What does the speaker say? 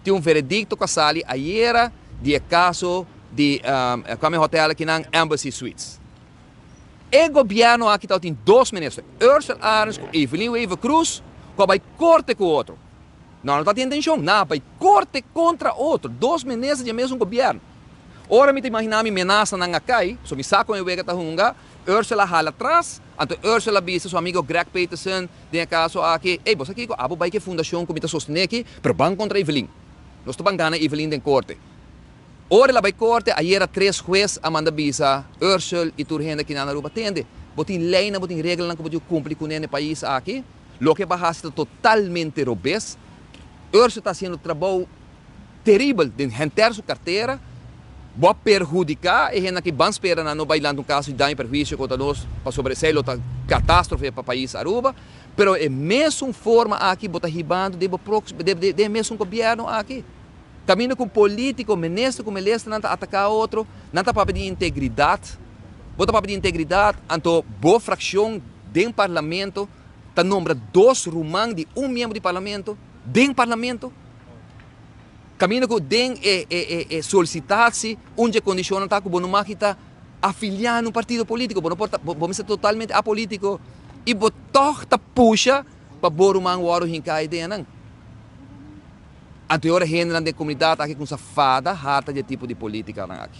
Tin un veredicto cu a sali ayera di e caso di cua mi hotel akinan Embassy Suites. E gobierno aki tabatin dos minister, Ursel Arends cu Evelyn Wever Croes, cu a bay corte cu otro. No, no tabatin intencion, nan a bay corte contra otro, dos minister di e mesun gobierno. Ora mi ta imagina mi menasanan a cay, so mi sa con e wega ta hunga, Ursel a hala atras, anto Ursel a bisa su amigo Greg Peterson den e caso aki, Ey, bo sa kico, abo bay cu e fundacion cu mi ta sostene aki, pero ban contra Evelyn. Nos ta ban gana Evelyn den corte. Ora el a bay corte, ayera tres huez a manda bisa Ursel y tur hende aki na Aruba, Tende, bo tin leynan, bo tin reglanan cu bo tin cu cumpli cune na e pais aki. Loke bo a haci ta totalmente robes. Ursel ta haciendo trabou teribel den henter su cartera. Bo a perhudica e hende aki, ban spera nan no bay lanta un caso di daño y perhuicio contra nos, pasobra esey lo ta catastrofe pa pais Aruba. Pero e mesun forma aki bo ta hibando den bo proximo, den e mesun gobierno aki. Caminda cu politico, minister cu melesternan ta ataca otro, nan ta papia di integridad. Bo ta papia di integridad, anto bo fraccion den parlamento ta nombra dos ruman di un miembro di parlamento den parlamento. Caminda cu den e e e solicitatie un dje condicionnan ta cu bo no mag ta afilia na un partido politico, bo no por ta, bo mester totalmente apolitico y bo toch ta pusha pa bo ruman worde hinca ayi den nan. Anto e ora hendenan den comunidad aki cuminsa fada harta dje tipo di politicanan aki.